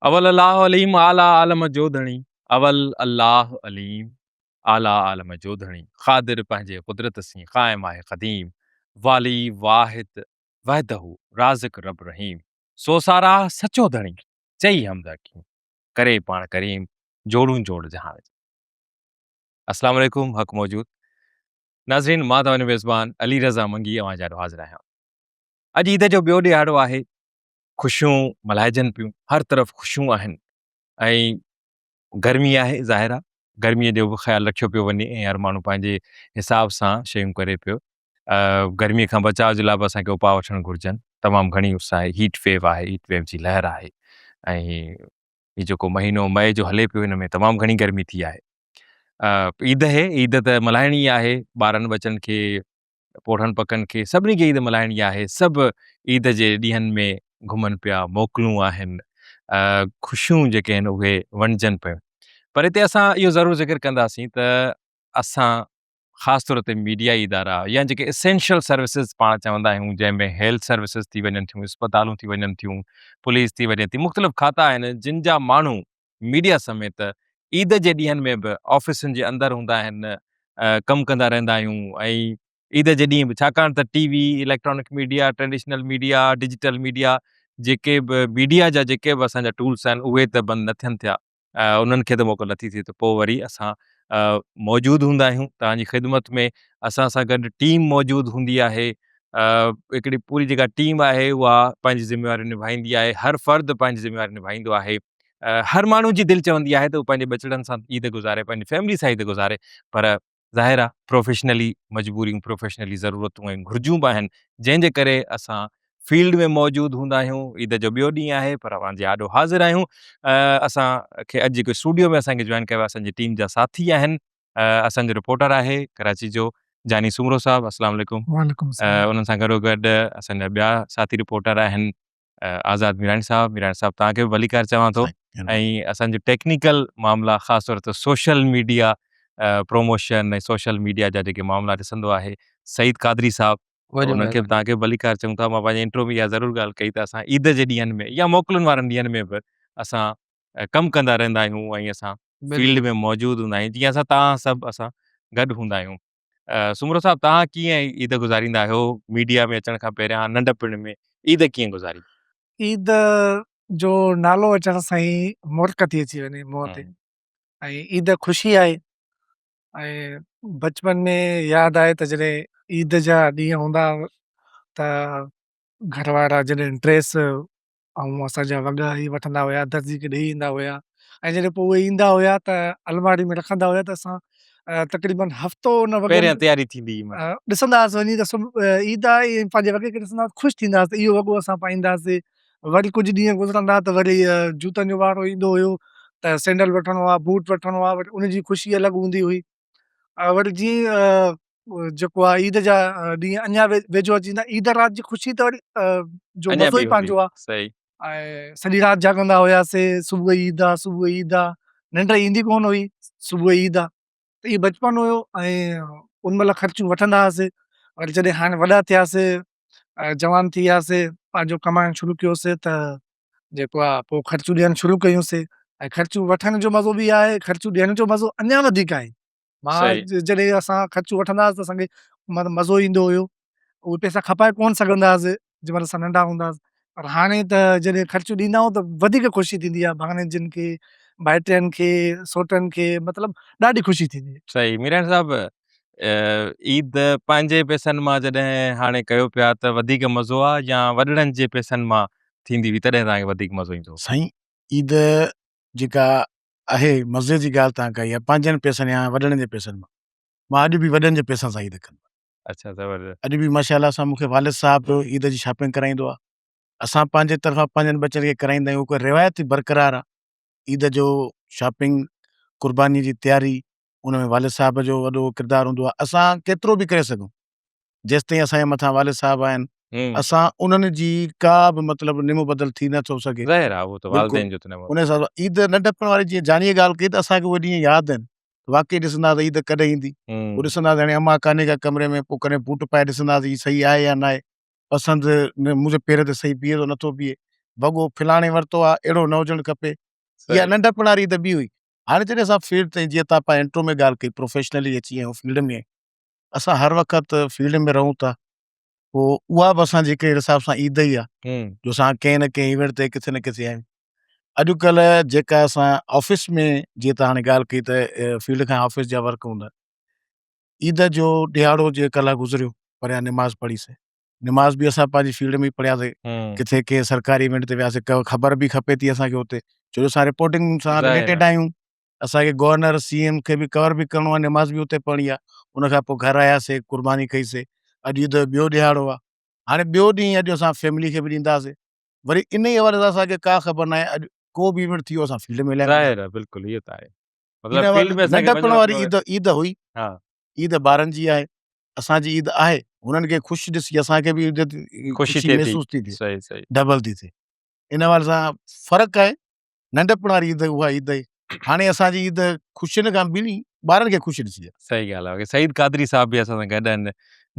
اول الله عليم اعليٰ عالم جو ڌڻي. اول الله عليم اعليٰ عالم جو ڌڻي. قادر پنهنجي قدرت سين قائم آهي قديم. والي واحد وحده رازق رب رحيم. سو ساراهه سچو ڌڻي چئي حمد حڪيم. ڪري پاڻ ڪريم جوڙون جوڙ جهان جي. السلام عليڪم حق موجود ناظرين مان توهان جو ميزبان علي رضا منگي اوهان جي آڏو حاضر آهيان. اڄ عيد جو ٻيو ڏهاڙو آهي. خوشيون ملهائجن پيون، هر طرف خوشيون آهن ۽ گرمي آهي ظاهر آهي گرمي جو به خيال رکيو پيو وڃي ۽ هر ماڻهو پنهنجي حساب سان شيون ڪري پيو. گرمي کان بچاء جي لاء به اسان کي اپاء وٺڻ گهرجن. تمام گهڻي اس آهي، هيٽ ويو آهي، هيٽ ويو جي لهر آهي ۽ هي جيڪو مهينو مئي جو هلي پيو هن ۾ تمام گهڻي گرمي ٿي آهي. عيد آهي، عيد ته ملهائڻي آهي، ٻارن ٻچن کي پوڙهن پڪن کي سڀني کي عيد ملهائڻي آهي، سڀ عيد جي ڏينهن ۾ گهمن پيا، موڪلون آهن، خوشيون جيڪي آهن اهي ونڊجن پيون. پر هتي اسان اهو ضرور ذڪر ڪنداسين ته اسان خاص طور تي ميڊيائي ادارا يا جيڪي اسينشل سروسز پاڻ چوندا آهيون جنهن ۾ هيلٿ سروسز ٿي وڃن ٿيون، اسپتالون ٿي وڃن ٿيون، پوليس ٿي وڃي ٿي، مختلف کاتا آهن جن جا ماڻهو ميڊيا سميت عيد جي ڏينهن ۾ به آفيسن جي اندر هوندا آهن ڪم ڪندا رهندا آهيون ۽ عيد جي ڏينهن به ڇاڪاڻ ته T V, electronic media, traditional media, digital media جيڪي به ميڊيا جا جيڪي به اسان جا ٽولس آهن اهي ته بند نه ٿين ٿيا انهن کي ته موڪل نٿي ٿئي ته پوء وري اسان موجود هوندا آهيون توهان جي خدمت ۾ اسان سان گڏ ٽيم موجود هوندي آهي هڪڙي پوري جيڪا ٽيم آهي اها پنهنجي ذميواري نڀائيندي آهي هر فرد پنهنجي ذميواري نڀائيندو آهي هر ماڻهو جي دل چوندي آهي ته هو پنهنجي ٻچڙن سان عيد گذاري پنهنجي فيملي سان عيد گذاري پر ظاهر آهي پروفيشنلي مجبوريون پروفيشنلي ضرورتون ۽ گهرجون به آهن جنهن جي ڪري اسان فيلڊ ۾ موجود هوندا آهيون عيد جو ٻيو ڏينهن آهي پر اوهان جي آڏو حاضر آهيون اسان کي اڄ جيڪو اسٽوڊيو ۾ اسان کي جوائن ڪيو آهي اسان جي ٽيم جا ساٿي آهن اسان جو رپورٽر آهي ڪراچي جو جاني سومرو صاحب السلام عليڪم وعليڪم السلام انهن سان گڏو گڏ اسان جا ٻيا ساٿي رپورٽر آهن آزاد ميراڻي صاحب ميراڻي صاحب توهان کي به ڀليڪار چوان ٿو ۽ اسان جو ٽيڪنيڪل معاملا خاص طور تي social media promotion ۽ social media جا جيڪي معاملا ڏسندو آهي سعيد قادري صاحب انهن کي به توهان کي به ڀليڪار چئون ٿا مان پنهنجي انٽرو ۾ اها ضرور ڳالهه ڪئي ته اسان عيد جي ڏينهن ۾ يا موڪلن وارن ڏينهن ۾ به اسان ڪم ڪندا رهندا آهيون ۽ اسان فيلڊ ۾ موجود هوندا آهيون جيئن اسان توهان سڀ اسان گڏ هوندا آهيون سومرو صاحب توهان ڪيئن عيد گذاريندا آهيو ميڊيا ۾ اچڻ کان پهريان ننڍپڻ ۾ عيد ڪيئن گذاري؟ عيد جو نالو اچڻ سان ئي مرڪ ٿي اچي وڃي منهن تي ۽ عيد خوشي آهي ۽ بچپن ۾ ياد آهي ته جڏهن عيد جا ڏينهن هوندا ته گهر وارا جڏهن ڊريس ۽ اسان جا وڳا هي وٺندا هيا درزي کي ڏئي ايندا هيا ۽ جڏهن پوء اهي ايندا هيا ته الماڙي ۾ رکندا هيا ته اسان تقريبن هفتو ان وڳن پهريان تياري ٿيندي هئي معنيٰ. ڏسندا هئاسين وڃي ته سڀ عيد آئي ۽ پنهنجي وڳي کي ڏسندا هئاسين خوش ٿيندا هئاسين ته اهو وڳو اسان پائينداسين وري ڪجهه ڏينهن گذرندا ته وري جوتن جو وارو ايندو هيو ته سينڊل وٺڻو آهي بوٽ وٺڻو آهي وري ان جي خوشي الڳ هوندي هئي وري جيئن جيڪو آ عيد جا ڏينهن اڃا ويجهو اچي ويندا عيد رات جي خوشي ته وري جو مزو ئي پنهنجو آ صحيح ۽ سڄي رات جاڳندا هياسي صبح عيد آ صبح عيد آ ننڊ ايندي ڪونه هئي صبح عيد آ ته اهو بچپن هيو ۽ ان مهل خرچيون وٺندا هئاسي وري جڏهن هاڻي وڏا ٿياسي جوان ٿي وياسي پنهنجو ڪمائڻ شروع ڪيوسي ته جيڪو آ پوء خرچون ڏيڻ شروع ڪيونسي ۽ خرچون وٺڻ جو مزو به آهي خرچون ڏيڻ جو مزو اڃا وڌيڪ آهي مان جڏهن اسان خرچون وٺندا هئاسين ته اسان کي مطلب مزو ايندو هيو اهي پئسا کپائي ڪونه سگهندا هئاسين جنهن مهل اسان ننڍا هوندا هئاسين پر هاڻي ته جڏهن خرچون ڏيندا آهيون ته وڌيڪ خوشي ٿيندي آهي ڀاڻيجن کي ڀائٽين کي سوٽن کي مطلب ڏاڍي خوشي ٿيندي آهي. صحيح ميراڻ صاحب عيد پنهنجي پئسن مان جڏهن هاڻي ڪيو پيا ته وڌيڪ مزو آ يا وڏڙن جي پئسن مان ٿيندي هئي تڏهن توهان کي وڌيڪ مزو ايندو هو؟ سائين عيد جيڪا آهي مزي جي ڳالهه توهان ڪئي آهي پنهنجن پئسن يا وڏڙن جي پئسن مان مان اڄ به وڏن جي پئسن سان عيد ڪندو آهيان. اڇا زبردست. اڄ به ماشاء الله سان مون کي والد صاحب عيد جي شاپنگ ڪرائيندو آهي اسان پنهنجي طرفان پنهنجن ٻچن کي ڪرائيندا آهيون هڪ روايت برقرار آهي عيد جو شاپنگ قرباني جي تياري ان ۾ والد صاحب جو وڏو ڪردار هوندو آهي اسان ڪيترو به ڪري سگهون جيستائين اسان جي مٿان والد صاحب آهن اسان انهن جي ڪا به مطلب نعم بدل ٿي نه ٿو سگهي. ظاهر آهي اهو ته والدين جو ته نعم ان حساب سان عيد ننڍپڻ واري جيئن جانيء ڳالهه ڪئي ته اسان کي اهي ڏينهن ياد آهن واقعي ڏسندا هئاسين عيد ڪڏهن ايندي پوء ڏسندا هئاسين هاڻي امان ڪانهي ڪا ڪمري ۾ پوء ڪڏهن بوٽ پائي ڏسندا هئاسين هي صحيح آهي يا ناهي پسند منهنجي پير تي صحيح بيهي ٿو نٿو بيهي. وڳو فلاڻي ورتو آ اهڙو نه هجڻ کپي اها ننڍپڻ واري عيد ٻي هئي هاڻي جڏهن اسان فيلڊ تي جيئن تان پنهنجي انٽرو ۾ ڳالهه ڪئي پروفيشنلي اچي ويا آهيون فيلڊ ۾ اسان هر وقت فيلڊ ۾ رهون ٿا پوء اها به اسان جي هڪڙي حساب سان عيد ئي آهي جو اسان ڪنهن نه ڪنهن ايونٽ تي ڪٿي نه ڪٿي آهيون اڄڪلهه جيڪا اسان آفيس ۾ جيئن تان هاڻي ڳالهه ڪئي ته فيلڊ کان آفيس جا ورڪ هوندا عيد جو ڏهاڙو جيئن ڪلهه گذريو پريان نماز پڙهي سي نماز به اسان پنهنجي فيلڊ ۾ ئي پڙهياسي ڪٿي ڪنهن سرڪاري ايونٽ تي وياسي خبر به کپي ٿي اسان کي اتي ڇو جو اسان رپورٽنگ سان رليٽيڊ آهيون اسان کي گورنر سي ايم کي به ڪور به ڪرڻو آهي نماز به اتي پڙهڻي آهي ان کان پوء گهر آياسي قرباني ڪئي سي اڄ عيد جو ٻيو ڏهاڙو آهي هاڻي ٻيو ڏينهن اڄ اسان فيملي کي به ڏينداسي وري ان ئي حوالي سان اسان کي ڪا خبر ناهي اڄ ڪو به ايونٽ ٿي ويو اسان فيلڊ ۾ هليا ظاهر آهي بلڪل اهو ته آهي مطلب فيلڊ ۾ اسان کي ننڍپڻ واري عيد عيد هئي ها عيد ٻارن جي آهي اسان جي عيد آهي هنن کي خوش ڏسي اسان کي به عيد خوشي ٿئي ٿي محسوس ٿي ٿئي صحيح صحيح ڊبل ٿي ٿئي ان حوالي سان فرق آهي ننڍپڻ واري عيد اها عيد آهي هاڻي اسان جي عيد خوشين کان ٻيڻي ٻارن کي خوش ڏسي آهي. صحيح ڳالهه آهي سعيد قادري صاحب به اسان سان گڏ آهن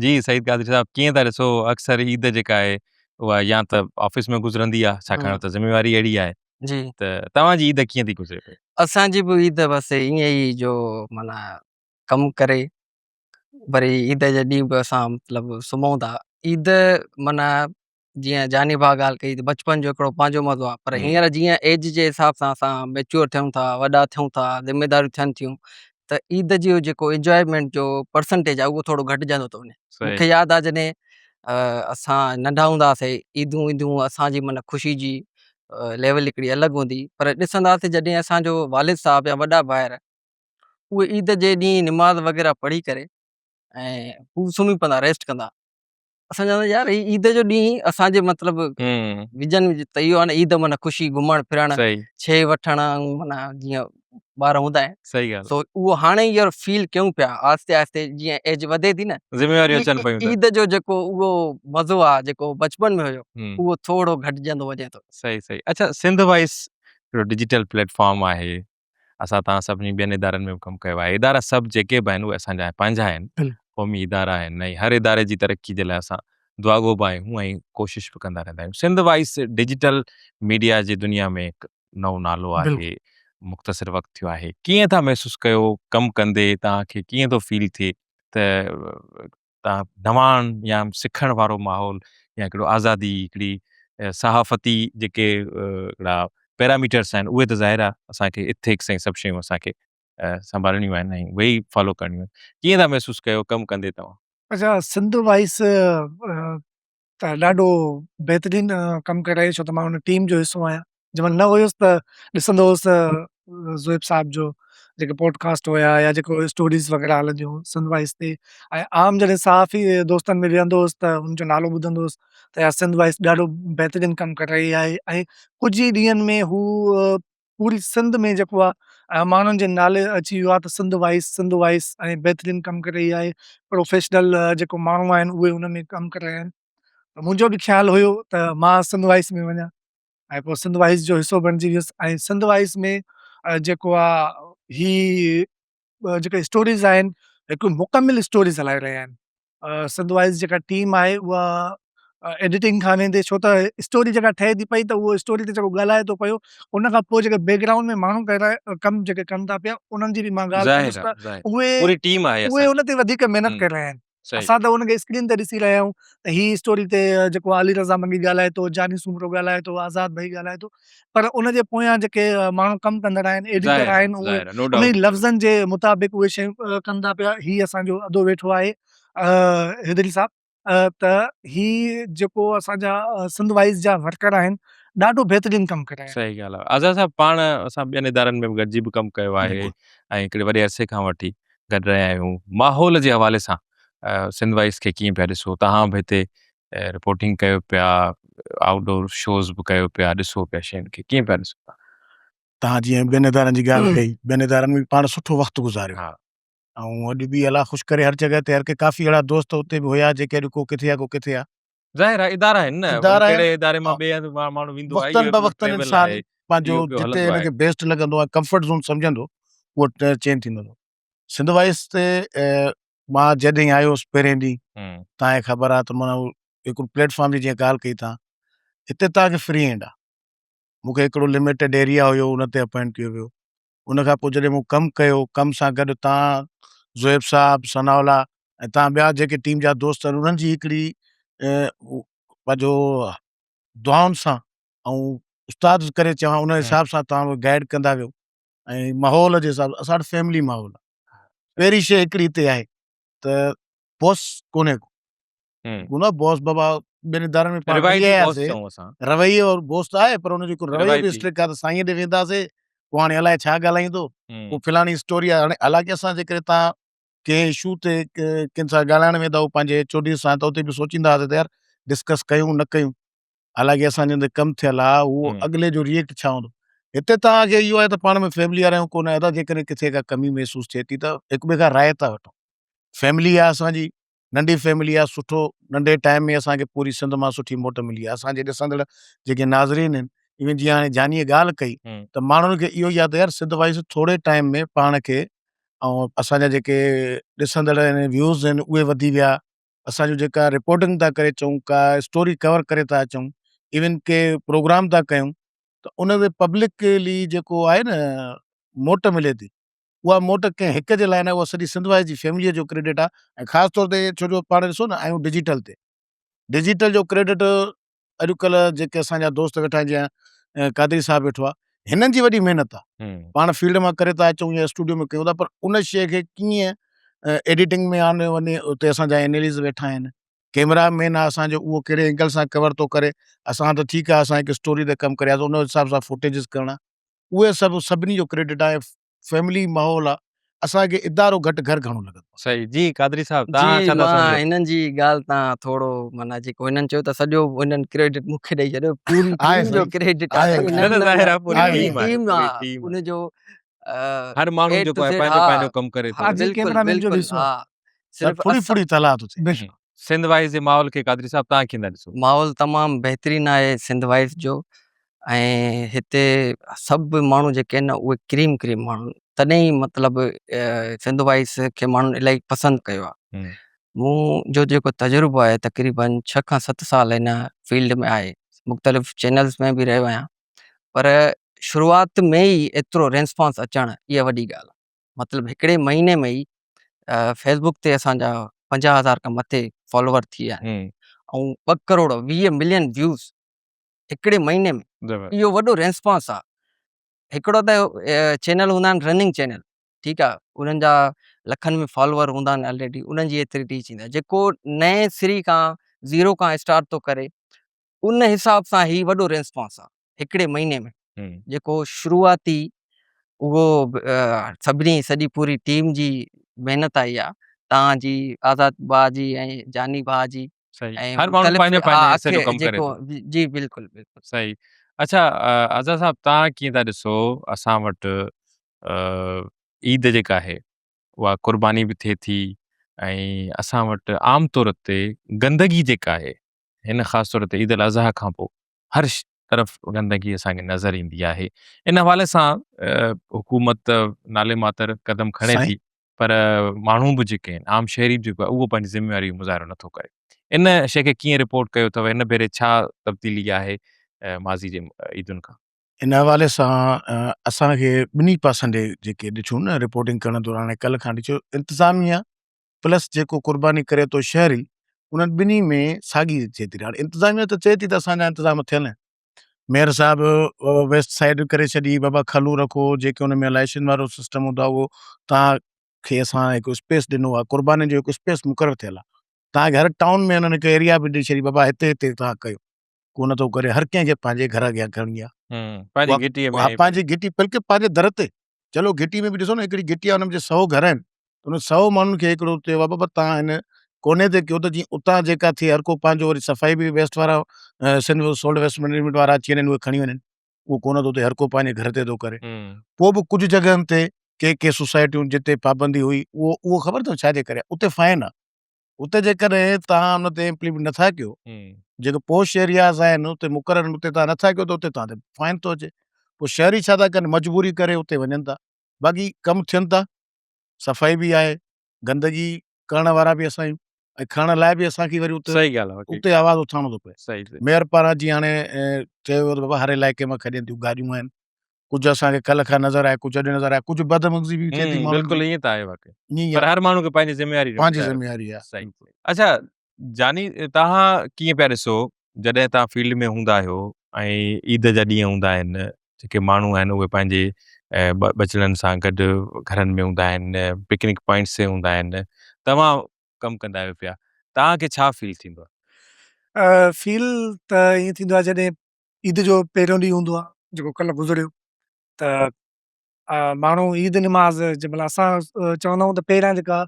جي سعيد قادري صاحب ڪيئن ٿا ڏسو اڪثر عيد جيڪا آهي اها يا ته آفيس ۾ گذرندي آهي ڇاڪاڻ ته ذميواري اهڙي آهي جي ته توهان جي عيد ڪيئن ٿي گذري پئي؟ اسان جي به عيد بس ائين ئي جو معنيٰ ڪم ڪري وري عيد جي ڏينهن به اسان مطلب سمهون ٿا عيد معنيٰ جيئن جاني ڀاء ڳالهه ڪئي ته بچپن جو هڪڙو پنهنجو مزو آهي پر هينئر جيئن ايج جي حساب سان اسان ميچوئر ٿيون ٿا وڏا ٿيون ٿا ذميداريون ٿين ٿيون ته عيد جو جيڪو انجوائمينٽ جو پرسنٽيج آهي اهو ٿورو گهٽجندو ٿو وڃي مونکي ياد آهي جڏهن اسان ننڍا هوندا هئاسين عيدون اينديون هيون اسان جي معنيٰ خوشي جي ليول هڪڙي الڳ هوندي هئي پر ڏسندا هئاسين جڏهن اسان جو والد صاحب يا وڏا ڀائر اهي عيد جي ڏينهن نماز وغيره پڙهي ڪري ۽ هو سمهي پوندا ريسٽ ڪندا اسان چوندا يار هي عيد جو ڏينهن اسان جي مطلب وجن ته اهو آهي نه عيد معنيٰ خوشي گهمڻ ڦرڻ ڇي وٺڻ ۽ معنيٰ جيئن ٻار هوندا آهن صحيح ڳالهه سو اهو هاڻي هينئر فيل ڪيون پيا آهستي آهستي جيئن ايج وڌي ٿي نه ذميواريون اچن پيون عيد جو جيڪو اهو مزو آهي جيڪو بچپن ۾ هيو اهو ٿورو گهٽجندو وڃي ٿو. صحيح صحيح اڇا سنڌ وائس هڪڙو ڊجيٽل پليٽ فارم آهي اسان توهان سڀني ٻين ادارن ۾ به ڪم ڪيو آهي ادارا سڀ جيڪي به آهن اهي اسان جا پنهنجا آهن قومي ادارا آهن ۽ هر اداري جي ترقي جي لاء اسان دعاگو به آهيون ۽ ڪوشش به ڪندا رهندا آهيون سنڌ وائس ڊجيٽل ميڊيا جي دنيا ۾ هڪ نئون نالو آهي مختصر وقت ٿيو آهي ڪيئن ٿا محسوس ڪيو ڪم ڪندي توهان کي ڪيئن ٿو فيل ٿئي ته تان نواڻ يا سکڻ وارو ماحول يا هڪڙو آزادي هڪڙي صحافتي جيڪي هڪڙا پيراميٽرس آهن اهي ته ظاهر آهي اسان کي اٿڪس ۽ سڀ شيون اسان کي سنڀالڻيون آهن ۽ اهي ئي فالو ڪرڻيون آهن ڪيئن ٿا محسوس ڪيو ڪم ڪندي توهان؟ اچا سنڌ وائس ته ڏاڍو بهترين ڪم ڪري رهي ڇو ته مان ان ٽيم جو حصو آهيان جنهن مهل نه هيس ته ڏسندو هوس زويب صاحب جو جيڪي پوڊ ڪاسٽ هيا يا جيڪو اسٽوريز وغيره هلنديون هيون سنڌ وائس تي ۽ عام جڏهن صحافي دوستن ۾ ويهندو هوس ته ان جو نالو ٻڌندو هوس ته يار سنڌ وائس ڏاڍو بهترين ڪم ڪري رهي آهي ۽ ڪجهه ئي ڏينهن ۾ هو پوري سنڌ ۾ جيڪو آهي ماڻهن جي نالي اچي ويو آهي ته سنڌ وائس سنڌ وائس ۽ بهترين ڪم ڪري رهي آهي پروفيشنل جيڪو ماڻهو آهن اهي ان ۾ ڪم ڪري رهيا آهن ته منهنجو به خيال هيو ته مان سنڌ وائس ۾ وڃان ۽ پوء سنڌ وائس جو حصو بڻجي ويس ۽ سنڌ وائس ۾ جيڪو آ هي جيڪي اسٽوريز آهن هڪ مڪمل اسٽوريز هلائي رهيا آهن سنڌ وائس جيڪا ٽيم آهي اها ايڊيٽنگ کان ويندي ڇو ته اسٽوري جيڪا ٺهي ٿي پئي ته اهو اسٽوري تي جيڪو ڳالهائي ٿو پيو ان کان پوء جيڪي بيڪ گرائونڊ ۾ ماڻهو ڪري ڪم جيڪي ڪن ٿا پيا انهن جي به مان ڳالهه ڪندس ته اهي پوري ٽيم آهي اهي ان تي وڌيڪ محنت ڪري رهيا آهن اسان ته ان کي اسڪرين تي ڏسي رهيا آهيون ته هي اسٽوري تي جيڪو علي رضا منگي ڳالهائي ٿو جاني سومرو ڳالهائي ٿو آزاد ڀئي ڳالهائي ٿو پر ان جي پويان جيڪي ماڻهو ڪم ڪندڙ آهن ايڊيٽر آهن اهي انهي لفظن جي مطابق اهي شيون ڪن ٿا پيا هي اسان جو ادو ويٺو آهي حيدري صاحب ته هي جيڪو اسان جا سنڌ وائز جا ورڪر آهن ڏاڍو بهترين ڪم ڪري رهيا آهن. صحيح ڳالهه آهي آزاد صاحب پاڻ اسان ٻين ادارن ۾ به گڏجي به ڪم ڪيو آهي ۽ هڪڙي وڏي عرصي کان وٺي گڏ رهيا آهيون ماحول جي حوالي سان سنڌ وائس کي ڪيئن پيا ڏسو توهان به هتي رپورٽنگ ڪيو پيا آئوٽ ڊور شوز به ڪيو پيا ڏسو پيا شين کي ڪيئن پيا ڏسو تهان؟ تهان جيئن ٻين ادارن جي ڳالهه ڪئي ٻين ادارن ۾ پاڻ سٺو وقت گذاريو ۽ اڄ به الله خوش ڪري هر جڳهه تي هر ڪي ڪافي اهڙا دوست اتي به هيا جيڪي اڄ ڪو ڪٿي آ ڪو ڪٿي آ. ظاهر آ ادارا آهن نه ادارا ڪهڙي اداري مان ٻئي هنڌ ماڻهو ويندو آهي وقتن به وقتن انسان پنهنجو جتي هن کي بيسٽ لڳندو آهي ڪمفرٽ زون سمجهندو اهو چينج ٿيندو رهندو سنڌ وائس تي مان جڏهن آيو هوس پهرين ڏينهن تان کي خبر آ ته معنيٰ هڪڙو پليٽ فارم جي جيئن ڳالهه ڪئي تان هتي تان کي فري هينڊ آ. مون کي هڪڙو لميٽيڊ ايريا هيو ان تي اپائنٽ ڪيو ويو. ان کان پوء جڏهن مون ڪم ڪيو، ڪم سان گڏ تان زوهيب صاحب، ثناء الله ۽ تان ٻيا جيڪي ٽيم جا دوست آهن انهن جي هڪڙي پنهنجو دعائن سان ۽ استاد ڪري چوان ان حساب سان تان گائيڊ ڪندا ويو ۽ ماحول جي حساب سان اسان وٽ فيملي ماحول آهي. پهرين شيء هڪڙي هتي آهي ته بوس ڪونهي ڪو. هوندو آهي بوس بابا ٻين ادارن ۾ پاڻ روايتي وئي بوس آياسي چئون اسان. رويو اور بوس ته آهي پر ان جو هڪ رويو به روايتي. اسٽرڪ آهي ته سائين ڏي وينداسي پوء هاڻي الائي ڇا ڳالهائيندو پوء فلاڻي اسٽوري آهي هاڻي حالانڪه اسان جيڪڏهن تان ڪنهن اشو تي ڪن سان ڳالهائڻ ويندا هو پنهنجي ايڇ او ڊي سان ته اتي به سوچيندا هئاسي ته يار ڊسڪس ڪيون نه ڪيون حالانڪه اسان جن تي ڪم ٿيل آهي اهو اڳلي جو ريئيڪٽ ڇا هوندو هتي توهان کي اهو آهي ته پاڻ ۾ فيملي وارا آهيون ڪونه ادا جيڪڏهن ڪٿي ڪا ڪمي محسوس ٿئي ٿي ته هڪ ٻئي کان راء ٿا وٺون فيملي آهي اسان جي ننڍي فيملي آهي سٺو ننڍي ٽائيم ۾ اسان کي پوري سنڌ مان سٺي موٽ ملي آهي اسان جي ڏسندڙ جيڪي ناظرين آهن ايون جيئن هاڻي جانيء ڳالهه ڪئي ته ماڻهن کي اهو ئي آهي ته يار سنڌ وائس ٿوري ٽائيم ۾ پاڻ کي ۽ اسان جا جيڪي ڏسندڙ آهن ويوز آهن اهي وڌي ويا اسان جو جيڪا رپورٽنگ ٿا ڪري اچون ڪا اسٽوري ڪور ڪري ٿا اچون ايون ڪي پروگرام ٿا ڪيون ته ان تي پبلڪلي جيڪو آهي نه موٽ ملي ٿي اها موٽ ڪنهن هڪ جي لاء نه اها سڄي سنڌ وائز جي فيمليء جو ڪريڊٽ آهي ۽ خاص طور تي ڇو جو پاڻ ڏسو نه آهيون ڊجيٽل تي ڊجيٽل جو ڪريڊٽ اڄڪلهه جيڪي اسان جا دوست ويٺا آهن جيئن قادري صاحب ويٺو آهي هنن جي وڏي محنت آهي پاڻ فيلڊ مان ڪري ٿا اچون يا اسٽوڊيو ۾ ڪيون ٿا پر ان شيء کي ڪيئن ايڊيٽنگ ۾ آندو وڃي اتي اسان جا ايناليز ويٺا آهن ڪيمرا مين آهي اسان جو اهو ڪهڙي اينگل سان ڪور ٿو ڪري اسان ته ٺيڪ آهي اسان هڪ اسٽوري تي ڪم ڪرياسين ان حساب سان فوٽيجز ڪرڻا اهي سڀ سڀني جو ڪريڊٽ آهي فيملي ماحول آ اسان کي ادارو گهٽ گهر گهڻو لڳندو آ. صحيح جي قادري صاحب تهان جي ڇا ٿا مان سمجهو. هنن جي ڳالهه تان ٿورو معنيٰ جيڪو هنن چيو ته سڄو هنن ڪريڊٽ مون کي ڏئي ڇڏيو پوري آهي ٽيم جو سائين ڪريڊٽ آهي آهي نه نه ظاهر آ پوري آهي ٽيم آهي ٽيم پوري آ ٽيم ان جو هر ماڻهو اي جيڪو ٽو آهي زيڊ پنهنجو ها پنهنجو ڪم ڪري ها ٿو. جي بلڪل ڪيمرا مين جو به بلڪل حصو ها آهي. صرف ڦڙي اسان ڦڙي تلاء ٿو ٿئي. بلڪل. سنڌ وائيز جي ماحول کي قادري صاحب تهان ڪيئن ٿا ڏسو؟ ماحول تمام بهترين آهي سنڌ وائيز جو ۽ هتي سڀ ماڻهو جيڪي آهن نه اهي ڪريم ڪريم ماڻهو آهن تڏهن ئي مطلب سنڌ وائيز کي ماڻهن الاهي پسند ڪيو آهي مون جو جيڪو تجربو آهي تقريبن ڇهه کان ست سال هن فيلڊ ۾ آهي مختلف چينلز ۾ به رهيو آهيان پر شروعات ۾ ئي ايترو ريسپانس اچڻ اها وڏي ڳالهه آهي مطلب هڪڙي مهيني ۾ ئي فيسبوڪ تي اسان جا 50 هزار کان مٿي فالوور ٿي ويا آهن ۽ 2 ڪروڙ 20 ملين ويوز هڪڙي مهيني ۾ اهو وڏو ريسپانس آهي هڪڙو ته چينل هوندا آهن رننگ چينل ٺيڪ آهي انهن جا لکن ۾ فالوور هوندا آهن آلريڊي انهن جي ايتري ريچ ايندي آهي جيڪو نئين سري کان زيرو کان اسٽارٽ ٿو ڪري ان حساب سان هي وڏو ريسپانس آهي هڪڙي مهيني ۾ جيڪو شروعاتي اهو سڀني سڄي پوري ٽيم جي محنت آئي آ تان جي آزاد ڀاء جي ۽ جاني ڀاء جي صحيح ۽ هر ماڻهو مختلف پنهنجو ها پنهنجي حصي جو اکي ڪم ڪري جيڪو ٿو جي بلڪل بلڪل صحيح اڇا آزاد صاحب تان ڪيئن ٿا ڏسو اسان وٽ عيد جيڪا آهي اها قرباني به ٿئي ٿي ۽ اسان وٽ عام طور تي گندگي جيڪا آهي هن خاص طور تي عيد الاضحيٰ کان پوء هر طرف گندگي اسان کي نظر ايندي آهي ان حوالي سان حڪومت نالي ماتر قدم کڻي ٿي پر ماڻهو به جيڪي آهن عام شهري به جيڪو آهي اهو پنهنجي ذميواري جو مظاهرو نٿو ڪري ان شيء کي ڪيئن رپورٽ ڪيو اٿو هن ڀيري ڇا تبديلي آهي ماضي جي عيدن کان؟ ان حوالي سان اسان کي ٻنهي پاسن ڏي جيڪي ڏٺيون نه رپورٽنگ ڪرڻ دوران ۽ ڪلهه کان ڏٺو انتظاميا پلس جيڪو قرباني ڪري ٿو شهري انهن ٻنهي ۾ ساڳي ٿئي ٿي هاڻي انتظاميا ته چئي ٿي ته اسان جا انتظام ٿيل آهن ميئر صاحب ويسٽ سائيڊ ڪري ڇڏي بابا کلون رکو جيڪي ان ۾ لائسن وارو سسٽم هوندو آهي اهو تان کي اسان هڪ اسپيس ڏنو آهي قرباني جو هڪ اسپيس مقرر ٿيل آهي تان کي هر ٽائون ۾ انهن هڪ ايريا به ڏئي ڇڏي بابا هتي هتي تان ڪيو ڪو نه ٿو ڪري هر ڪنهن کي پنهنجي گهر اڳيان ڪرڻي آهي پنهنجي گهٽي ۾ پنهنجي گهٽي بلڪه پنهنجي در تي چلو گهٽي ۾ به ڏسو نه هڪڙي گهٽي آهي ان ۾ سو گهر آهن ان سئو ماڻهن کي هڪڙو چيو آهي بابا تان هن ڪوني تي ڪيو ته جيئن اتان جيڪا ٿئي هر ڪو پنهنجو وري صفائي به ويسٽ وارا سنڌ سولڊ ويسٽ مئنيجمينٽ وارا اچي وڃن اهي کڻي وڃن اهو ڪونه ٿو ٿئي هر ڪو پنهنجي گهر تي ٿو ڪري پوء به ڪجهه جڳهن تي ڪي ڪي سوسائٽيون جتي پابندي هئي اهو اهو خبر اٿو ڇا جي ڪري اتي فائن آهي اتي جيڪڏهن تان ان تي امپليمينٽ نٿا ڪيو جيڪي پوش ايرياز آهن اتي مقرر اتي تان نٿا ڪيو ته اتي تان تي فائن ٿو اچي پوء شهري ڇا ٿا ڪن مجبوري ڪري اتي وڃن ٿا باقي ڪم ٿين ٿا صفائي به آهي گندگي ڪرڻ وارا به اسان آهيون. ۽ کڻڻ لاء به اسان کي وري اتي صحيح ڳالهه آهي اتي آواز اٿارڻو ٿو پئي. صحيح ميئر پاران جيئن هاڻي چيو ويو ته بابا هر علائقي مان کڄن ٿيون گاڏيون آهن ڪجهه اسان کي ڪلهه کان نظر آيا ڪجهه اڄ نظر آيا ڪجهه بدمغزي به ٿئي ٿي ماڻهن بلڪل جي. ائين ته آهي واقعي ائين ئي پر آهي هر ماڻهو کي پنهنجي ذميواري جو پنهنجي خيال ذميواري آهي. صحيح اڇا جاني توهان ڪيئن پيا ڏسو جڏهن توهان فيلڊ ۾ هوندا آهيو ۽ عيد جا ڏينهن هوندا آهن جيڪي ماڻهو آهن اهي پنهنجي ٻچڙن سان گڏ گهرن ۾ هوندا آهن پڪنڪ پوائنٽس تي هوندا آهن توهان ڪم ڪندا آهيو پيا توهان کي ڇا فيل ٿيندو آهي؟ فيل ته ائين ٿيندو آهي جڏهن عيد جو پهريون ڏينهن هوندو آهي جيڪو ڪلهه گذريو ته ماڻهو عيد نماز جنهن مهل اسان چوندا آهيون ته پهريان جيڪا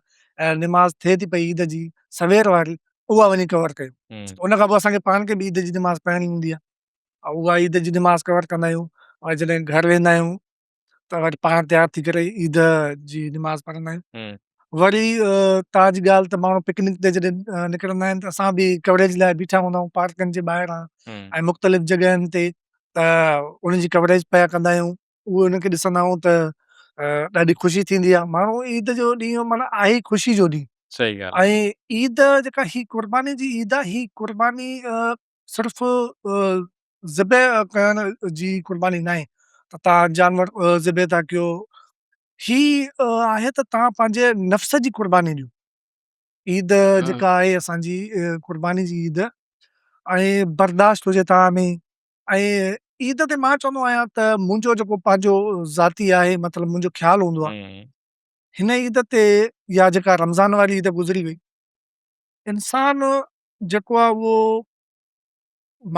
نماز ٿئي ٿي پئي عيد جي سوير واري اها وڃي ڪور ڪيو ان کان پوء اسان کي پاڻ کي به عيد جي نماز پڙهڻي هوندي آهي اها عيد جي نماز ڪور ڪندا آهيون ۽ جڏهن گهر ويندا آهيون ته وري پاڻ تيار ٿي ڪري عيد جي نماز پڙهندا آهيون وري تان جي ڳالهه ته ماڻهو پڪنڪ تي جڏهن نڪرندا آهن ته اسان به ڪوريج لاء بيٺا هوندا آهيون پارڪن جي ٻاهران ۽ مختلف جڳهين تي ته انهن جي ڪوريج پيا ڪندا آهيون اهي انهن کي ڏسندا آهيون ته ڏاڍي خوشي ٿيندي آهي ماڻهو عيد جو ڏينهن معنيٰ آهي ئي خوشي جو ڏينهن صحيح ڳالهه ۽ عيد جيڪا هي قرباني جي عيد آهي هي قرباني صرف ذبح ڪرڻ جي قرباني ناهي ته تان جانور ذبح ٿا ڪيو هي آهي ته تان پنهنجي نفس جي قرباني ڏيو عيد جيڪا آهي اسان جي قرباني جي عيد ۽ برداشت هجي تان ۾ ۽ عيد تي مان چوندو آهيان ته منهنجو جيڪو پنهنجو ذاتي آهي مطلب منهنجو خيال هوندو آهي هن عيد تي يا جيڪا رمضان واري عيد گذري وئي انسان جيڪو آهي اهو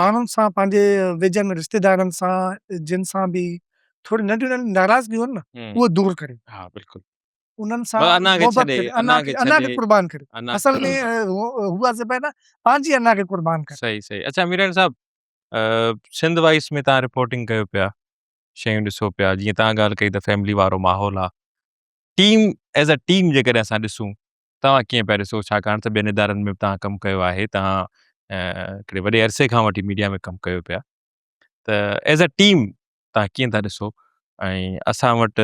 ماڻهن سان پنهنجي ويجهن رشتيدارن سان جن سان به ٿوري ننڍيون ننڍيون ناراضگيون آهن نه اهي دور ڪري ها بلڪل انهن سان محبت ڪري انا کي انا کي قربان ڪري اصل ۾ هو زبان پنهنجي انا کي قربان ڪري صحيح صحيح اچھا ميران صاحب سنڌ وائس ۾ تهان رپورٽنگ ڪيو پيا شيون ڏسو پيا جيئن تهان ڳالهه ڪئي ته فيملي وارو ماحول آ ٽيم ايز ا ٽيم جيڪڏهن اسان ڏسون توهان ڪيئن پيا ڏسو ڇاڪاڻ ته ٻين ادارن ۾ به توهان ڪم ڪيو آهي توهان هڪڙي وڏي عرصي کان وٺي ميڊيا ۾ ڪم ڪيو پيا ته ايز ا ٽيم توهان ڪيئن ٿا ڏسو ۽ اسان وٽ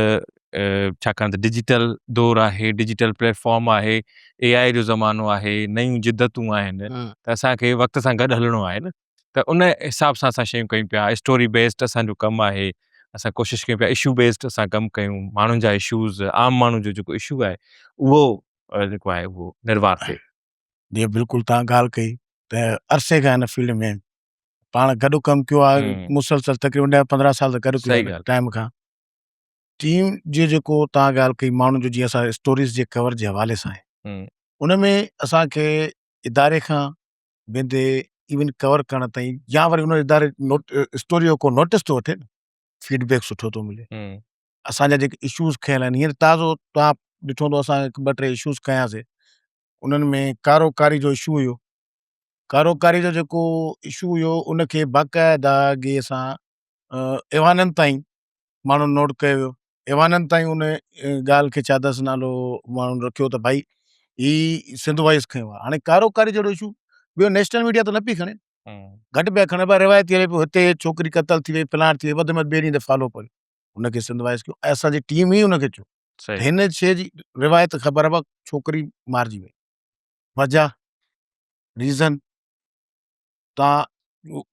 ڇاڪاڻ ته ڊجيٽل دور آهي ڊجيٽل پليٽ فارم آهي اي آء جو زمانو آهي نيون جدتون آهن ته اسان کي وقت سان گڏ هلڻو آهي نه ته ان حساب سان اسان شيون ڪيون پيا اسٽوري بيسڊ اسان جو ڪم آهي اسان ڪوشش ڪيون پيا اشو بيسڊ اسان ڪم ڪيون ماڻهن جا اشوز عام ماڻهو جو جيڪو اشو آهي اهو جيڪو آهي اهو نروار ٿئي. جي بلڪل تان ڳالهه ڪئي ته عرصي کان هن فيلڊ ۾ پاڻ گڏ ڪم ڪيو آهي مسلسل تقريبن ڏهه 15 سال ته گڏ ڪيو ٽائيم کان ٽيم جو جيڪو تان ڳالهه ڪئي ماڻهن جو جيئن اسان اسٽوريز جي ڪور جي حوالي سان آهي ان ۾ اسان کي اداري کان ويندي ايون ڪور ڪرڻ تائين يا وري ان اداري نوٽ اسٽوري جو ڪو نوٽس ٿو وٺي فيڊ بيڪ سٺو ٿو ملي اسان جا جيڪي اشوز کنيل آهن هينئر تازو تان ڏٺو هوندو اسان هڪ ٻه ٽي اشوز کنياسي انهن ۾ ڪارو ڪاري جو اشو هيو ڪاروڪاري جو جيڪو اشو هيو ان کي باقاعده اڳي سان ايوانن تائين ماڻهن نوٽ ڪيو ويو ايوانن تائين ان ڳالهه کي ڇا اٿس نالو ماڻهن رکيو ته ڀائي هي سنڌ وائز کنيو آهي هاڻي ڪاروڪاري جهڙو اشو ٻيو نيشنل ميڊيا ته نه پئي کڻي گهٽ پيا کڻي پر روايتي هلي پيو هتي ڇوڪري قتل ٿي وئي فلاڻ ٿي وئي وڌ ۾ وڌ ٻئي ڏينهن تي فالو پيو ان کي سنڌ وائز ڪيو ۽ اسان جي ٽيم ئي ان کي چيو هن شيء جي روايت خبر آهي ڇوڪري مارجي وئي وجه ريزن تان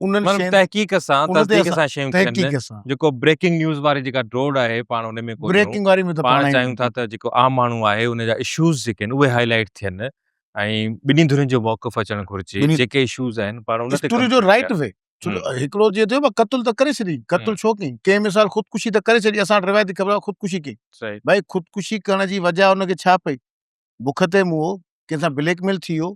انهن مطلب شين تحقيق سان ان تي تصديق اسان سان شيون ٿين تحقيق سان جيڪو بريڪنگ نيوز واري جيڪا ڊوڙ آهي پاڻ ان ۾ ڪونهون بريڪنگ واري ۾ ته پاڻ پاڻ آهيون چاهيون ٿا ته جيڪو عام ماڻهو آهي ان جا اشوز جيڪي آهن اهي هائي لائيٽ ٿين ۽ ٻنهي ڌرين جو موقف اچڻ گهرجي ٻنهي جيڪي اشوز آهن پاڻ ان تي اسٽوري ڪم جو ڪيون رائيٽ پيا وي ڇو جو هڪڙو جيئن ٿيو ڀا قتل ته ڪري ڇڏي قتل ڇو ڪئي ڪنهن مثال خودڪشي ته ڪري ڇڏي اسان وٽ روايتي خبر آهي خودڪشي ڪئي صحيح ڀائي خودڪشي ڪرڻ جي وجه ان کي ڇا پئي بک تي موئو ڪنهن سان بليڪ ميل ٿي ويو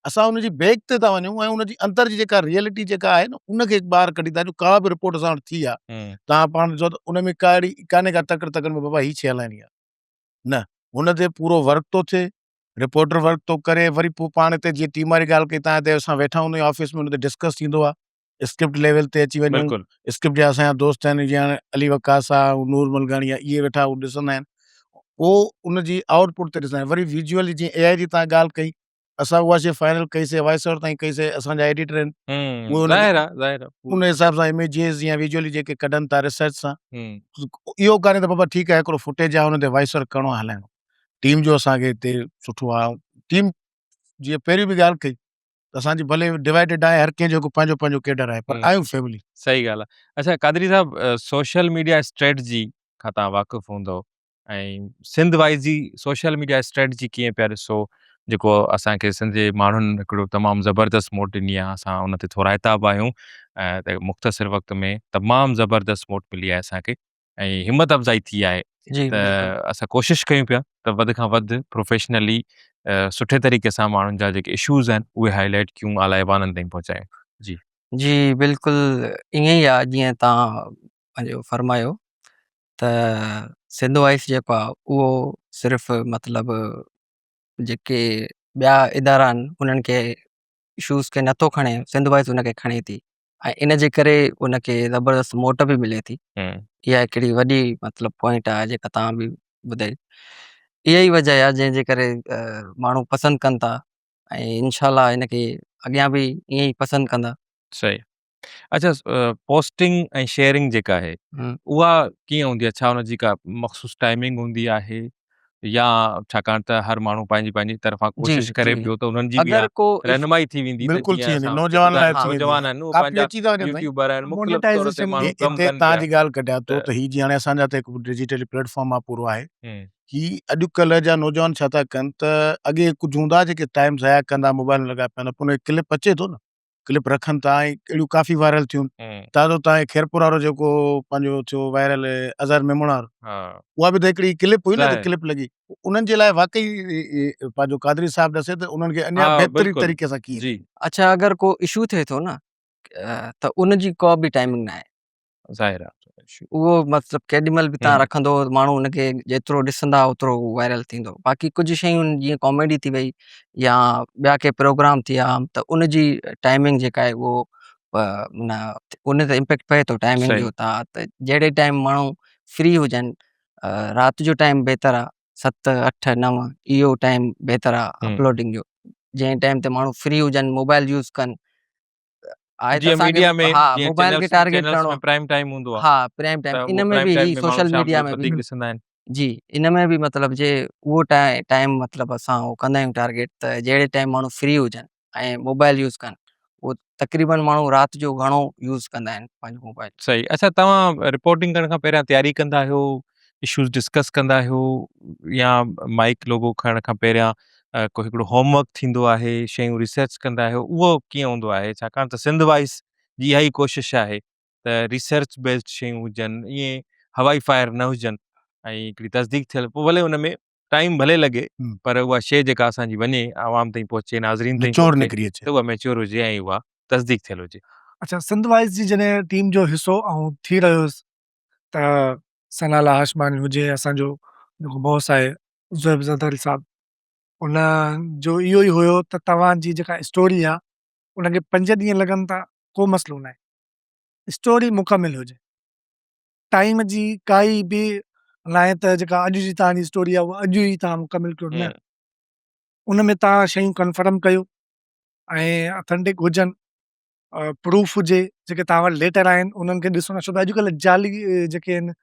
اسان ان جي بيڪ تي ٿا وڃون ۽ ان جي اندر جي جيڪا ريئلٽي جيڪا آهي نه ان کي ٻاهر ڪڍي ٿا اچون ڪا به رپورٽ اسان وٽ ٿي آهي تان پاڻ ڏسو ته ان ۾ ڪا اهڙي ڪانهي ڪا تڪڙ تڪڙ ۾ بابا هي شي هلائڻي آهي نه هن تي پورو ورڪ ٿو ٿئي رپورٽر ورڪ ٿو ڪري وري پوء پاڻ هتي جيئن ٽيم واري ڳالهه ڪئي تان هتي اسان ويٺا هوندا آهيون آفيس ۾ ان تي ڊسڪس ٿيندو آهي اسڪرپٽ ليول تي اچي وڃون بلڪل اسڪرپٽ جا اسان جا دوست آهن جيئن هاڻي علي وقاص آ نور ملغاڻي آ اهي ويٺا هو ڏسندا آهن پوء ان جي آئوٽ پٽ تي ڏسندا آهن وري ويجوئلي جيئن اي آء جي تان ڳالهه ڪئي اسان اها شي فائنل ڪئي سي وائس اوور تائين ڪئي سي اسان جا ايڊيٽر آهن اهي ان ظاهر آ ظاهر آ ان حساب سان اميجز يا ويجوئلي جيڪي ڪڍن ٿا ريسرچ سان اهو ڪانهي ته بابا ٺيڪ آهي هڪڙو فوٽيج آهي ان تي وائس اوور ڪرڻو آهي هلائڻو ٽيم جو اسان کي هتي سٺو آهي ٽيم. جيئن پهريون به ڳالهه ڪئي ته اسان جي ڀلي ڊوائيڊڊ آهي هر ڪنهن جو هڪ پنهنجو پنهنجو ڪيڊر آهي پر آهيون فيملي. صحيح ڳالهه آهي. اڇا قادري صاحب سوشل ميڊيا اسٽريٽجي کان توهان واقف هوندؤ ۽ سنڌ وائز جي سوشل ميڊيا اسٽريٽجي ڪيئن پيا ڏسو جيڪو اسان کي سنڌ جي ماڻهن هڪڙو تمام زبردست موٽ ڏني آهي اسان ان تي ٿورائتا به آهيون ته مختصر وقت ۾ تمام زبردست موٽ ملي آهي اسان کي ۽ همت افزائي ٿي آهي ته اسان ڪوشش ڪيون پيا ته وڌ کان وڌ پروفيشنلي سٺي طريقي سان ماڻهن جا جيڪي اشوز آهن اهي هائي لائيٽ ڪيون اعليٰ ايوانن تائين پهچايون. جي. جي بلڪل ائين ئي آهي جيئن توهان پنهنجو فرمايو ته سنڌ وائس جيڪو آهي اهو صرف مطلب جيڪي ٻيا ادارا آهن انهن کي اشوز کي نٿو کڻي سنڌ وائس ان کي کڻي ٿي ۽ ان جي ڪري ان کي زبردست موٽ به ملي ٿي اها هڪڙي وڏي مطلب پوائنٽ آهي جيڪا توهان به ٻڌائي اها ئي وجه آهي جنهن جي ڪري ماڻهو پسند ڪن ٿا ۽ انشاء الله ان کي اڳيان به ائين ئي پسند ڪندا. صحيح اڇا پوسٽنگ ۽ شيئرنگ جيڪا آهي اها ڪيئن هوندي آهي ڇا ان جي ڪا مخصوص ٽائمنگ هوندي آهي يا ڇاڪاڻ ته هر ماڻهو پنهنجي پنهنجي طرفان ڪوشش ڪري پيو ته انهن جي به رهنمائي ٿي ويندي بلڪل ٿي ويندي نوجوان لاء ٿي ويندي نوجوان آهن اهي پنهنجا يوٽيوبر آهن مختلف طور تي ماڻهو ڪم ڪن پيا توهان جي ڳالهه ڪڍيان ٿو ته هي جي هاڻي اسان جا ته هڪ ڊجيٽل پليٽ فارم آهي پورو آهي هي اڄڪلهه جا نوجوان ڇا ٿا ڪن ته اڳي ڪجهه هوندا جيڪي ٽائيم ضايع ڪندا موبائل ۾ لڳا پيا هوندا پوء ان کي ڪلپ اچي ٿو نه ڪلپ رکن ٿا ۽ اهڙيون ڪافي وائرل ٿيون تازو تان خيرپور وارو جيڪو پنهنجو ٿيو وائرل اظهر ميمڻ وارو اها به ته هڪڙي ڪلپ هئي نه ته ڪلپ لڳي انهن جي لاء واقعي پنهنجو قادري صاحب ڏسي ته انهن کي اڃا بهترين طريقي سان ڪيئن اڇا اگر ڪو اشو ٿئي ٿو نه ته ان جي ڪا به ٽائمنگ ناهي ظاهر آ اهو مطلب ڪيڏي مهل به تان رکندو ماڻهو ان کي جيترو ڏسندا اوترو وائرل ٿيندو باقي ڪجهه شيون جيئن ڪاميڊي ٿي وئي يا ٻيا ڪي پروگرام ٿي ويا ته ان جي ٽائمنگ جيڪا آهي اهو معنيٰ ان تي امپيڪٽ پئي ٿو ٽائمنگ جو ته جهڙي ٽائيم ماڻهو فري هجن رات جو ٽائيم بهتر آ 7 8 9 اهو ٽائيم بهتر آ اپلوڊنگ جو جنهن ٽائيم تي ماڻهو فري هجن موبائل يوز ڪن آهي ته جيئن اسان کي ميڊيا ۾ ها جيئن موبائل کي چينلز ٽارگيٽ چينلز ڪرڻو ۾ پرائم ٽائيم هوندو آهي ها پرائم ته ٽائيم اهو ان ۾ پرائم به ٽائيم هي ۾ ماڻهو سوشل شام ميڊيا جو ۾ به وڌيڪ ڏسندا آهن. جي ان ۾ به مطلب جي اهو ٽائيم مطلب اسان اهو ڪندا آهيون ٽارگيٽ ته جهڙي ٽائيم ماڻهو فري هجن ۽ موبائل يوز ڪن اهو تقريبن ماڻهو رات جو گهڻو يوز ڪندا آهن پنهنجو موبائل. صحيح اڇا توهان رپورٽنگ ڪرڻ کان پهريان تياري ڪندا آهيو اشوز ڊسڪس ڪندا آهيو يا مائيڪ لوگو کڻڻ کان پهريان ڪو هڪڙو هوم ورڪ ٿيندو آهي شيون ريسرچ ڪندا آهيو اهو ڪيئن هوندو آهي ڇاڪاڻ ته سنڌ وائس جي اها ئي ڪوشش آهي ته ريسرچ بيسڊ شيون هجن ائين هوائي فائر نه هجن ۽ هڪڙي تصديق ٿيل پوء ڀلي ان ۾ ٽائيم ڀلي لڳي پر اها شيء جيڪا اسان جي وڃي عوام تائين پهچي ناظرين تائين ميچور نڪري اچي ته اها ميچور هجي ۽ اها تصديق ٿيل هجي. اڇا سنڌ وائس جي جڏهن ٽيم جو حصو آئون ٿي رهيو هيس ته ثناء الله هاشماڻي هجي اسان جو جيڪو باس آهي زويب زرداري صاحب ان جو اهو ئي هيو ته توهان جي جيڪا اسٽوري آهي ان کي پنج ڏينهن لڳن ٿا ڪو مسئلو ناهي اسٽوري مڪمل هجي ٽائيم جي ڪائي به ناهي ته جيڪا اڄ جي توهان جي اسٽوري آهي اها اڄ ئي توهان مڪمل ڪيو نه ان ۾ توهان شيون ڪنفرم ڪيو ۽ اٿنٽڪ هجن پروف هجي جيڪي توهان وٽ ليٽر آهن انهن کي ڏسڻو ڇو ته اڄڪلهه جعلي جيڪي آهن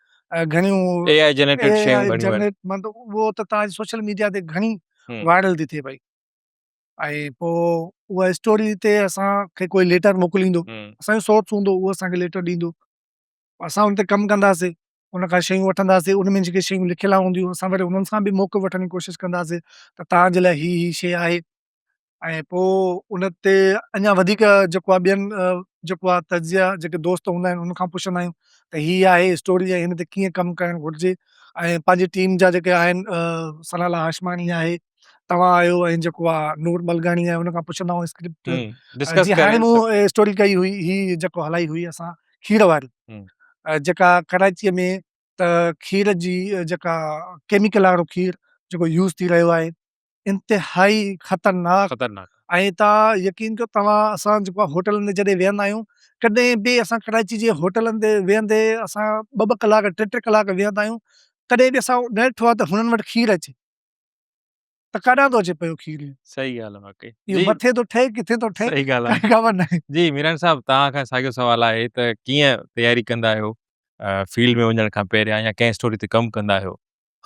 گهڻيون اي آء جنريٽيڊ شيون گهڻيون آهن جنريٽ مطلب اهو ته توهان جي سوشل ميڊيا تي گهڻي وائرل ٿي ٿئي پئي ۽ پوء اها اسٽوري تي اسان کي ڪوئي ليٽر موڪليندو اسان جو سورس هوندو اهو اسان کي ليٽر ڏيندو اسان ان تي ڪم ڪنداسي ان کان شيون وٺنداسي ان ۾ جيڪي شيون لکيل هونديون اسان وري انهن سان به موقعو وٺڻ جي ڪوشش ڪنداسي ته توهان جي لاء هي هي شي آهي ۽ پوء ان تي اڃا وڌيڪ جيڪو آهي ٻين جيڪو آهي تجزيا جيڪي دوست هوندا آهن انهن کان پڇندا آهيون ته هي آهي اسٽوري ۽ هن تي ڪيئن ڪم ڪرڻ گهرجي ۽ پنهنجي ٽيم جا جيڪي آهن ثناء الله هاشماڻي آهي توهان آهيو ۽ جيڪو آهي نور ملغاڻي آهي ان کان پڇندا آهيون اسڪرپٽ جي هاڻي مون اسٽوري ڪئي هئي هي جيڪو هلائي هئي اسان کير واري جيڪا ڪراچيء ۾ ته کير جي جيڪا ڪيميڪل وارو کير جيڪو يوز ٿي رهيو آهي انتهائي خطرناڪ خطرناڪ. ۽ تان يقين ڪيو توهان اسان جيڪو آهي هوٽلن تي جڏهن ويهندا آهيون ڪڏهن به اسان ڪراچي جي هوٽلن تي ويهندي اسان ٻه ٻه ڪلاڪ ٽي ٽي ڪلاڪ ويهندا آهيون ڪڏهن به اسان نه ڏٺو آهي ته هنن وٽ کير اچي ته ڪاڏانهن ٿو اچي پيو کير اهو. صحيح ڳالهه آهي واقعي. اهو مٿي ٿو ٺهي ڪٿي ٿو ٺهي صحيح ڳالهه آهي. خبر ناهي. جي ميران صاحب توهان کان ساڳيو سوال آهي ته ڪيئن تياري ڪندا آهيو فيلڊ ۾ وڃڻ کان پهريان يا ڪنهن اسٽوري تي ڪم ڪندا آهيو.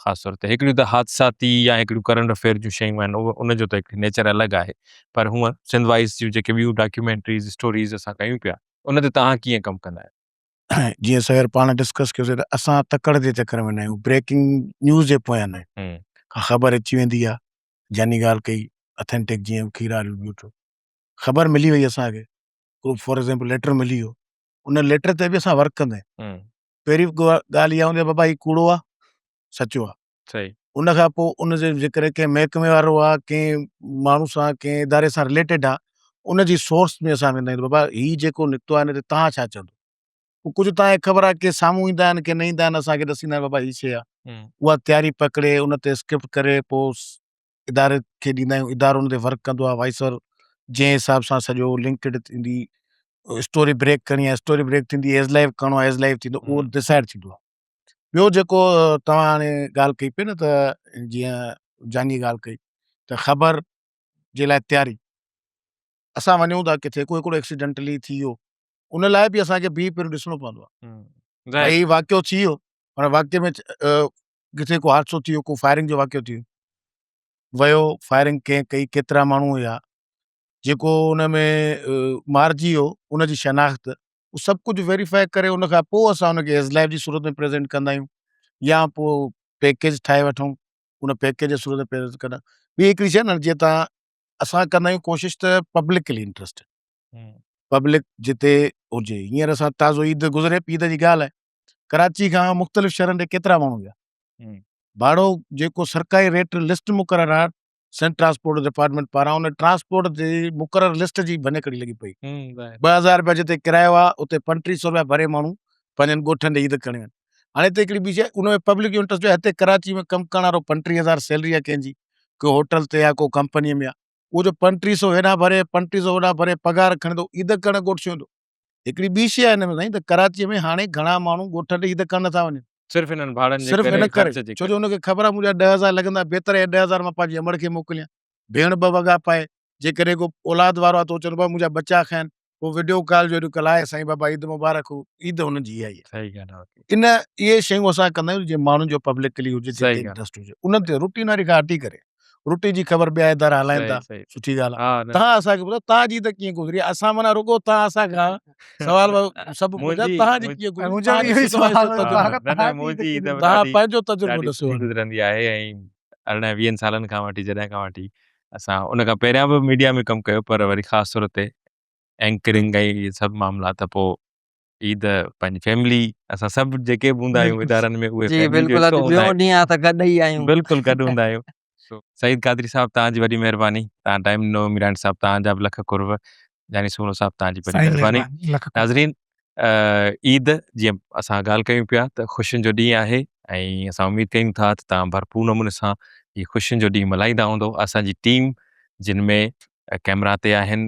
خاص طور تي هڪڙيون ته حادثاتي يا هڪڙيون ڪرنٽ افيئر جون شيون آهن اهو ان جو ته هڪ نيچر الڳ آهي پر هونء سنڌ وائيز جون جيڪي ٻيون ڊاڪيومينٽريز اسٽوريز اسان ڪيون پيا ان تي توهان ڪيئن ڪم ڪندا آهيو؟ جيئن سر پاڻ ڊسڪس ڪيوسي ته اسان تڪڙ جي چڪر ۾ نه آهيون بريڪنگ نيوز جي پويان نه آهيون ڪا خبر اچي ويندي آهي جاني ڳالهه ڪئي اٿينٽڪ جيئن کيرا بيٺو خبر ملي وئي اسان کي ڪو فار ايگزامپل ليٽر ملي ويو ان ليٽر تي به اسان ورڪ ڪندا آهيون پهرين ڳالهه اها هوندي آهي بابا هي ڪوڙو آهي سچو آهي صحيح ان کان پوء ان جي جيڪڏهن ڪنهن محڪمي وارو آهي ڪنهن ماڻهو سان ڪنهن اداري سان رليٽيڊ آهي ان جي سورس ۾ اسان ويندا آهيون بابا هي جيڪو نڪتو آهي ان تي توهان ڇا چوندو پوء ڪجهه توهان کي خبر آهي ڪي سامهون ايندا آهن ڪي نه ايندا آهن اسان کي ڏسيندا آهن بابا هي شيء آهي اها تياري پڪڙي ان تي اسڪرپٽ ڪري پوء اداري کي ڏيندا آهيون ادارو ان تي ورڪ ڪندو آهي وائسر جنهن حساب سان سڄو لنڪڊ ٿيندي اسٽوري بريڪ ڪرڻي آهي اسٽوري بريڪ ٿيندي ايز لائيو ڪرڻو آهي ايز لائيو ٿيندو اهو ڊسائيڊ ٿيندو آهي ٻيو جيڪو توهان هاڻي ڳالهه ڪئي پئي نه ته جيئن جاني ڳالهه ڪئي ته خبر جي لاء تياري اسان وڃون ٿا ڪٿي ڪو هڪڙو ايڪسيڊنٽلي ٿي ويو ان لاء به اسانکي بيهي پهريون ڏسڻو پوندو آهي ڀئي واقعو ٿي ويو پر واقعي ۾ ڪٿي ڪو حادثو ٿي ويو ڪو فائرنگ جو واقعو ٿي ويو ويو فائرنگ ڪنهن ڪئي ڪيترا ماڻهو هيا جيڪو ان ۾ مارجي ويو ان جي شناخت اهو سڀ ڪجهه ويريفائي ڪري ان کان پوء اسان ان کي ايز لائيو جي صورت ۾ پريزنٽ ڪندا آهيون يا پوء پيڪيج ٺاهي وٺون ان پيڪيج جي صورت ۾ پريزنٽ ڪندا ٻي هڪڙي شيء نه جيئن تان اسان ڪندا آهيون ڪوشش ته پبلڪلي انٽرسٽ پبلڪ جتي هجي هينئر اسان تازو عيد گذري عيد جي ڳالهه آهي ڪراچي کان مختلف شهرن ڏي ڪيترا ماڻهو ويا ڀاڙو جيڪو سرڪاري ريٽ لسٽ مقرر آهي سنڌ ٽرانسپورٽ ڊپارٽمينٽ پاران ان ٽرانسپورٽ جي مقرر لسٽ جي ڀڃڪڙي لڳي پئي. 2000 رپيا جتي ڪرايو آ اتي 3500 رپيا ڀري ماڻهو پنهنجن ڳوٺن ڏي عيد ڪرڻ وڃن. هاڻي هتي هڪڙي ٻي شيء ان ۾ پبلڪ جو انٽرسٽ هتي ڪراچي ۾ ڪم ڪرڻ وارو 35000 سيلري آ ڪنهن جي ڪو هوٽل تي آ ڪو ڪمپني ۾ آ اهو جو 3500 هيڏانهن ڀري 3500 هوڏانهن ڀري پگهار کڻي ٿو عيد ڪرڻ ڳوٺ ڇو ايندو. هڪڙي ٻي شيء آهي هن ۾ سائين ته ڪراچيء ۾ هاڻي گهڻا ماڻهو ڳوٺن ڏي عيد ڪرڻ نٿا وڃن. صرف انهن ڀاڙن جي صرف ڪري ان ڪري خرچ جي ڇو جو ان کي خبر آهي منهنجا 10000 لڳندا بهتر اهي 10000 مان پنهنجي امڙ کي موڪليان ڀيڻ ٻه وڳا پائي جيڪڏهن ڪو اولاد وارو آهي ته هو چوندو بابا منهنجا ٻچا کائن پوء وڊيو ڪال جو اڄ ڪلهه آهي سائين بابا عيد مبارڪ هو عيد انهن جي اها ئي آهي. صحيح ڳالهه آهي. ان اهي شيون اسان ڪندا آهيون جيئن ماڻهن جو پبلڪلي هجي صحيح جتي ڳالهه. انٽرسٽ هجي انهن تي روٽين واري کان هٽي ڪري روٽي جي خبر ٻيا ادارا هلائن ٿا صحيح سٺي ڳالهه آهي ها نه تهان اسان کي ٻڌايو تهان جي ته ڪيئن گذري اسان معنيٰ رڳو تهان اسان کان سوال سڀ پڇيا منهنجي تهان جي ڪيئن ۽ گذري منهنجو تهان به اهو ئي جي سڌو سوال ۽ هو تجربو تهان نه نه تهان جي منهنجي عيد عيد ڪيئن به تهان ڏاڍي پنهنجو تجربو ڏاڍي ڏسو سٺي گذرندي آهي ۽ 18 ويهن سالن کان وٺي جڏهن کان وٺي اسان ان کان پهريان به ميڊيا ۾ ڪم ڪيو پر وري خاص طور تي اينڪرنگ ۽ اهي سڀ معاملا ته پوء عيد پنهنجي فيملي اسان سڀ جيڪي به هوندا آهيون ادارن ۾ اهي جي فيملي جو بلڪل اڄ حصو هوندا ٻيو آهيون ڏينهن آ ته گڏ ئي آهيون بلڪل گڏ هوندا آهيون سو سعيد قادري صاحب توهان جي وڏي مهرباني توهان ٽائيم ڏنو ميراڻي صاحب توهان جا به لک قرب جاني سومرو صاحب توهان جي وڏي سائين مهرباني مهرباني لک قرب. ناظرين عيد جيئن اسان ڳالهه ڪيون پيا ته خوشين جو ڏينهن آهي ۽ اسان اميد ڪيون ٿا ته توهان ڀرپور نموني سان هي خوشين جو ڏينهن ملهائيندا هوندو اسان جي ٽيم جن ۾ ڪيمرا تي آهن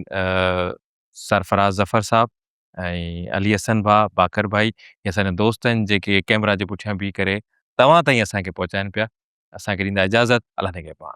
سرفراز ظفر صاحب ۽ علي حسن ڀاء، باقر ڀائي هي اسان جا دوست آهن جيڪي ڪيمرا جي پٺيان بيهي ڪري توهان تائين اسان کي پهچائن پيا. اسان کي ڏيندا اجازت الله نگهبان.